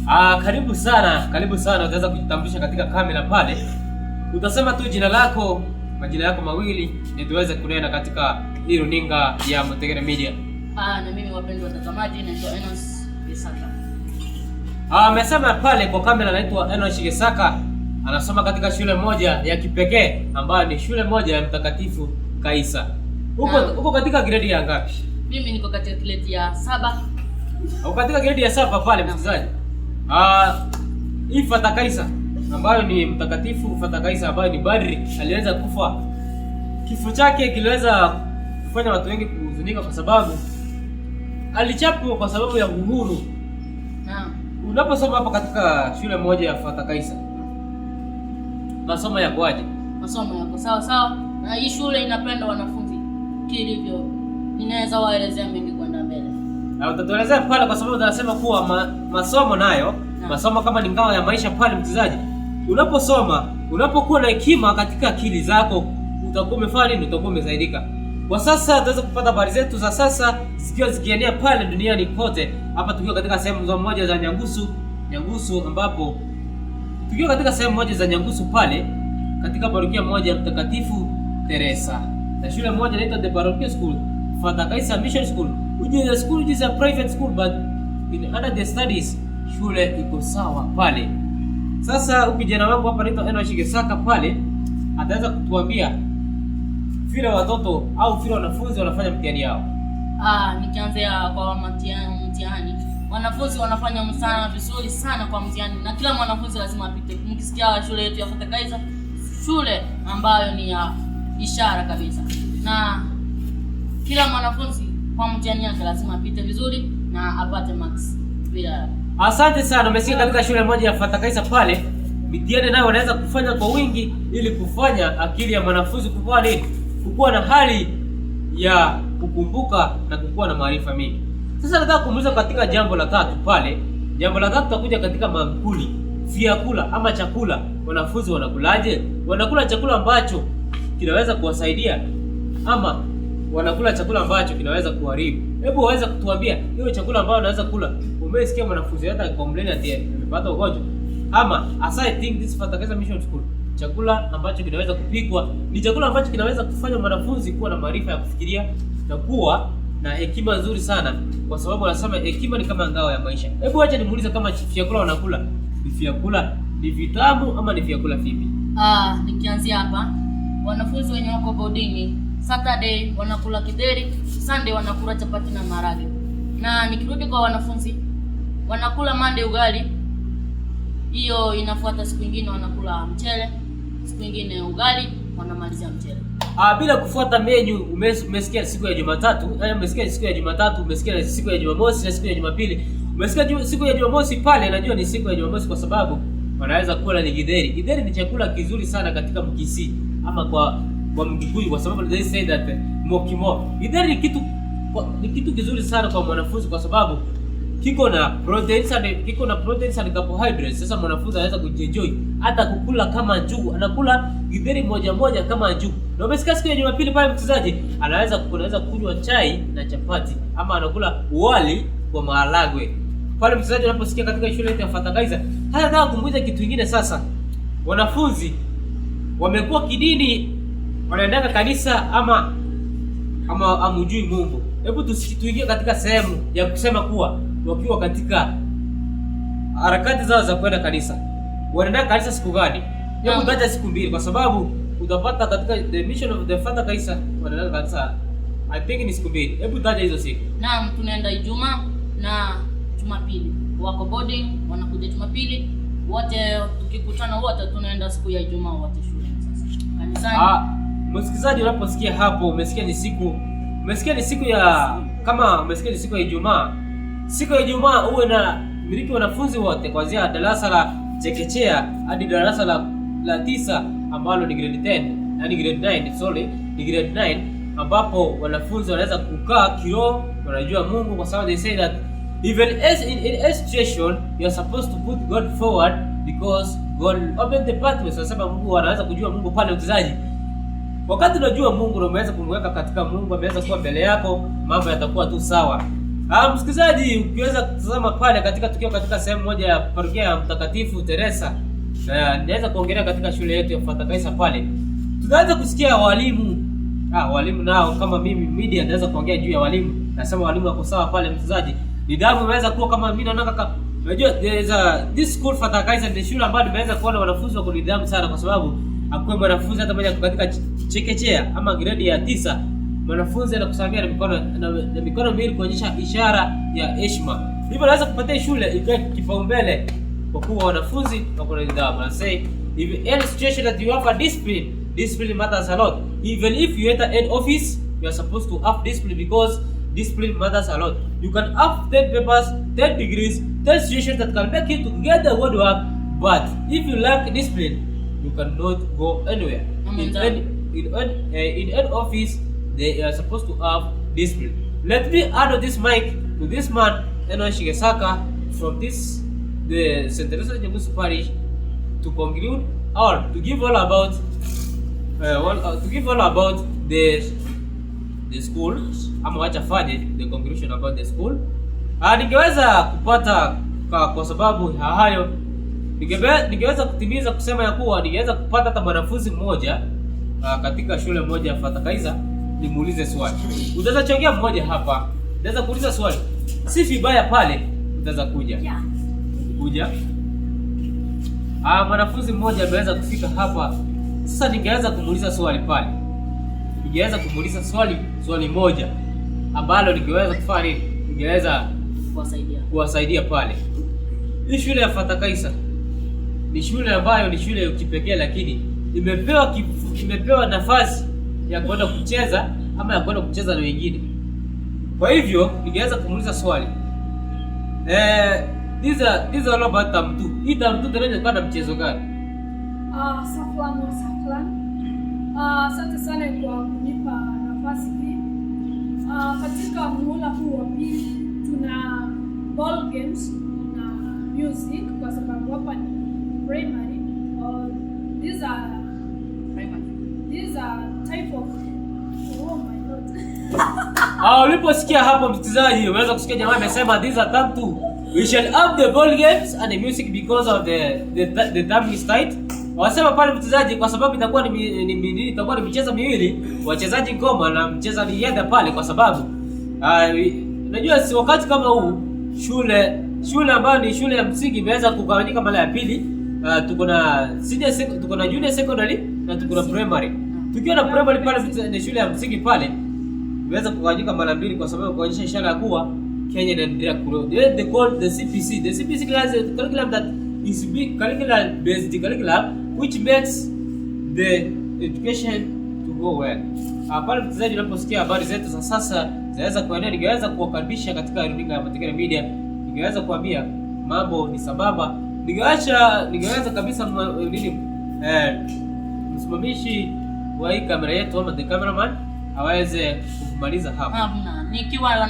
Ah, karibu sana, karibu sana. Utaweza kujitambulisha katika kamera pale, utasema tu jina lako, majina yako mawili, ndio tuweze kunena katika hii runinga ya Mutegere Media. Ah, na mimi wapendwa watazamaji, naitwa Enos Gisaka. Ah, amesema pale kwa kamera anaitwa Enos Gisaka, anasoma katika shule moja ya kipekee ambayo ni shule moja ya Mtakatifu Kaisa. Huko Naam. uko katika gredi ya ngapi? Mimi niko katika grade ya 7. Uko katika gredi ya 7 pale, msikilizaji. Ah, hii Father Kaisa ambayo ni Mtakatifu Father Kaisa ambayo ni badri aliweza kufa. Kifo chake kiliweza kufanya watu wengi kuhuzunika kwa sababu alichapwa kwa sababu ya uhuru. Naam. Unaposoma hapa katika shule moja ya Father Kaisa, masomo yakoaje? Masomo yako sawa sawa, na hii shule inapenda wanafunzi kilivyo. Ninaweza waelezea mengi kwenda mbele. Na utatuelezea pale kwa sababu tunasema kuwa masomo nayo, masomo kama ni ngao ya maisha pale, mchezaji. Unaposoma, unapokuwa na hekima katika akili zako, utakuwa umefanya nini? Utakuwa umesaidika. Kwa sasa tutaweza kupata habari zetu za sasa zikiwa zikienea pale duniani kote, hapa tukiwa katika sehemu za moja za Nyangusu, Nyangusu ambapo tukiwa katika sehemu moja za Nyangusu pale katika parokia moja ya Mtakatifu Teresa na shule moja inaitwa The Parochial School, Father Kaisa Mission School, which is a school which is a private school, but in under the studies shule iko sawa pale. Sasa huyu kijana wangu hapa anaitwa Enoch Gisaka pale ataweza kutuambia vile watoto au vile wanafunzi wanafanya mtihani yao. Ah, nikianzia kwa mtihani, wanafunzi wanafanya sana vizuri sana kwa mtihani, na kila mwanafunzi lazima apite. Mkisikia shule yetu ya Father Kaisa, shule ambayo ni ya ishara kabisa, na kila mwanafunzi kwa mtihani yake lazima apite vizuri na apate marks bila. Asante sana. Umesikia katika shule moja ya Father Kaisa pale, mitihani nayo wanaweza kufanya kwa wingi ili kufanya akili ya mwanafunzi kukua nini, kukuwa na hali ya kukumbuka na kukuwa na maarifa mengi. Sasa nataka kumuuliza katika jambo la tatu pale. Jambo la tatu tutakuja katika maakuli, vyakula ama chakula. Wanafunzi wanakulaje? Wanakula chakula ambacho kinaweza kuwasaidia ama wanakula chakula ambacho kinaweza kuharibu? Hebu waweza kutuambia hiyo chakula ambayo wanaweza kula. Umesikia mwanafunzi hata complain ati amepata ugonjwa ama? As I think this Father Kaisa Mission School, chakula ambacho kinaweza kupikwa ni chakula ambacho kinaweza kufanya mwanafunzi kuwa na maarifa ya kufikiria na kuwa na hekima nzuri sana, kwa sababu wanasema hekima ni kama ngao ya maisha. Hebu acha nimuulize kama vyakula wanakula ni vyakula ni vitamu ama ni vyakula vipi? Ah, nikianzia hapa, wanafunzi wenye wako boarding, Saturday wanakula githeri, Sunday wanakula chapati na maharage. Na nikirudi kwa wanafunzi, wanakula Monday ugali, hiyo inafuata siku ingine wanakula mchele, siku ingine ugali, wanamalizia mchele. Ah, bila kufuata menu, umesikia siku ya Jumatatu, umesikia siku ya Jumatatu, umesikia siku ya Jumamosi na siku ya Jumapili. Umesikia siku ya Jumamosi pale, najua ni siku ya Jumamosi kwa sababu wanaweza kula ni githeri. Githeri ni chakula kizuri sana katika Mkisii ama kwa Mkikuyu kwa sababu they say that mokimo. Githeri ni kitu kizuri sana kwa mwanafunzi kwa sababu kiko na proteins and carbohydrates. Sasa mwanafunzi anaweza kujienjoy hata kukula kama njugu, anakula githeri moja moja kama njugu. Na umesikia siku ya Jumapili pale, mchezaji anaweza kunywa chai na chapati ama anakula wali kwa maharagwe pale, mchezaji, unaposikia katika shule yetu ya Father Kaisa. Hata nataka kumuuliza kitu kingine sasa. Wanafunzi wamekuwa kidini, wanaendanga kanisa ama amujui Mungu? Hebu tuingie katika sehemu ya kusema kuwa wakiwa katika harakati zao za kwenda kanisa, wanaenda kanisa siku gani? Hebu taja siku mbili, kwa sababu utapata katika the mission of the Father Kaisa wanaenda kanisa, I think ni siku mbili. Hebu taja hizo siku. Naam, tunaenda Ijumaa na Jumapili. Wako boarding wanakuja Jumapili, wote tukikutana wote tunaenda siku ya Ijumaa wote shule sasa. Kanisani. Ah, msikilizaji, unaposikia hapo, umesikia ni siku ya kama umesikia ni siku ya Ijumaa. Siku ya Ijumaa uwe na miliki wanafunzi wote kuanzia darasa la chekechea hadi darasa la 9 ambalo ni grade 10, yani grade 9, sorry, ni grade 9, ambapo wanafunzi wanaweza kukaa kiroho, wanajua Mungu kwa sababu they say that even as in a situation you are supposed to put God forward because God open the pathway. Sasa Mungu anaweza kujua Mungu pale, mchezaji. Wakati unajua Mungu na umeweza kumweka katika Mungu, ameweza kuwa mbele yako, mambo yatakuwa tu sawa. Msikilizaji, ukiweza kutazama pale katika tukio katika sehemu moja ya parokia ya Mtakatifu Teresa, na naweza kuongelea katika shule yetu ya Fatakaisa pale, tunaweza kusikia walimu, walimu nao kama mimi media naweza kuongea juu ya walimu, nasema walimu wako sawa pale. Msikilizaji, nidhamu imeweza kuwa kama mimi naona kaka, unajua there is a this school Fatakaisa ni shule ambayo nimeweza kuona wanafunzi wako nidhamu sana, kwa sababu hakuna mwanafunzi hata mmoja katika chekechea ama grade ya 9 mwanafunzi anakusalimia na mikono miwili kuonyesha ishara ya heshima. Hivyo naweza kupatia shule ikae kipaumbele kwa kuwa wanafunzi wako na nidhamu. Na say if any situation that you have a discipline, discipline matters a lot. Even if you enter an office, you are supposed to have discipline because discipline matters a lot. You can have 10 papers, 10 degrees, 10 situations that can make you to get the good work, but if you lack discipline, you cannot go anywhere. In any office, they are supposed to have discipline. Let me add this mic to this man, Eno Shigesaka, from this the St. Teresa Nyagusu Parish, to conclude or to give all about the school, ama wacha fanye the conclusion about the school. Ningeweza kupata kwa sababu ya hayo ningeweza kutimiza kusema ya kuwa ningeweza kupata hata mwanafunzi mmoja katika shule moja ya Fatakaiza nimuulize swali. Utaweza changia mmoja hapa, naweza kuuliza swali, si vibaya pale, utaweza kuja kuja. Mwanafunzi mmoja ameweza kufika hapa. Sasa ningeweza kumuuliza swali pale, ningeweza kumuuliza swali moja ambalo ningeweza kufanya nini, ningeweza kuwasaidia kuwasaidia pale. Hii shule ya Fatakaisa ni shule ambayo ni shule ya kipekee, lakini imepewa nafasi ya kwenda kucheza ama ya kwenda kucheza na wengine. Kwa hivyo ningeweza kumuuliza swali, these are all about term 2. Hii term 2 tunaweza kuwa na mchezo gani? Safwan wa sahlan. Asante sana kwa kunipa nafasi hii. Katika muhula huu wa pili tuna ball games na music kwa sababu hapa ni primary. These are Primary. These are type of, oh my God. Uliposikia hapo msikilizaji, umeweza kusikia jamaa amesema these are term 2. We shall have the ball games and the music because of the time is tight. Wasema pale mchezaji, kwa sababu itakuwa ni michezo miwili, wachezaji ngoma na mcheza riadha pale, kwa sababu unajua si wakati kama huu shule ambayo ni shule ya msingi imeweza kugawanyika mara ya pili. Tuko na junior secondary na tuko na primary. Tukiwa na primary pale ni shule ya msingi pale imeweza kugawanyika mara mbili kwa sababu kuonyesha ishara ya kuwa Kenya inaendelea grow. They call the CPC. The CPC class is a curriculum that is big curriculum based curriculum which makes the education to go well. Pale mchezaji, unaposikia habari zetu za sasa zinaweza kuenea, ningeweza kuwakaribisha katika runinga ya Matekele Media, ningeweza kuambia mambo ni sambamba, ningeweza kabisa nini, msimamishi wa hii kamera yetu ama the cameraman aweze kumaliza hapa. Hamna, nikiwa na